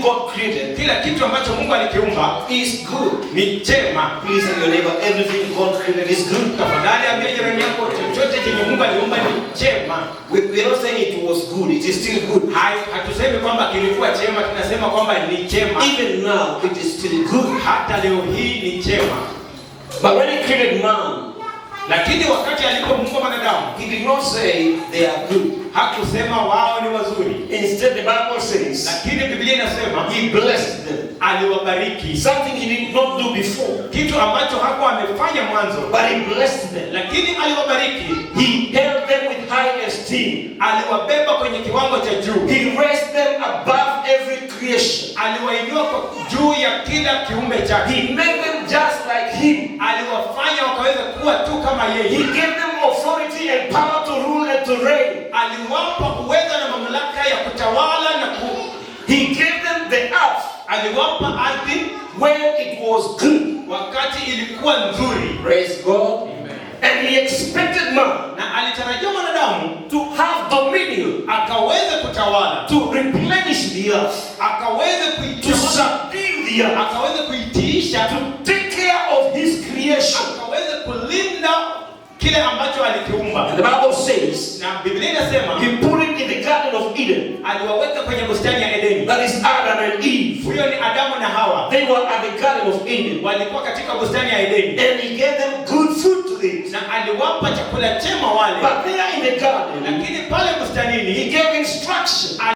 God created Kila kitu ambacho Mungu alikiumba is good. Ni chema. Please tell your neighbor, everything God created is good. Tafadhali ambia jirani yako, chochote chenye Mungu aliumba ni chema. We are not saying it was good, it is still good. Hai, hatusemi kwamba kilikuwa chema, tunasema kwamba ni chema. Even now, it is still good. Hata leo hii ni chema. But when He created man, Lakini wakati alipomuumba mwanadamu, He did not say they are good. Hakusema wao ni wazuri. Instead, the Bible says Lakini Biblia inasema He blessed them. Aliwabariki. Something He did not do before, Kitu ambacho hakuwa amefanya mwanzo, but He blessed them. Lakini aliwabariki. He held them with high esteem. Aliwabeba kwenye kiwango cha juu. He raised them above every creation. Aliwainua kwa juu ya kila kiumbe chake. He made them just like Him. Aliwafanya wakaweza kuwa tu kama He yeye. gave them authority and power to rule and to reign. Aliwapa uwezo na mamlaka ya kutawala na ku He gave them the earth Aliwapa ardhi when it was good. Wakati ilikuwa nzuri. Praise God. And He expected man Na alitarajia mwanadamu to have dominion, akaweze kutawala, to replenish the earth, akaweze to kuitawala, subdue the earth, akaweze kuitiisha, to take care of His creation. Akaweze kulinda kile ambacho alikiumba. And the Bible says Na Biblia inasema He put it in the Garden of Eden. Aliwaweka kwenye bustani ya Edeni. That is Adam and Eve. Huyo ni Adamu na Hawa, They were at the Garden of Eden. Walikuwa katika bustani ya Edeni, And He gave them good food to eat. Na aliwapa chakula chema wale. But there in the garden, Lakini pale bustanini He gave instruction.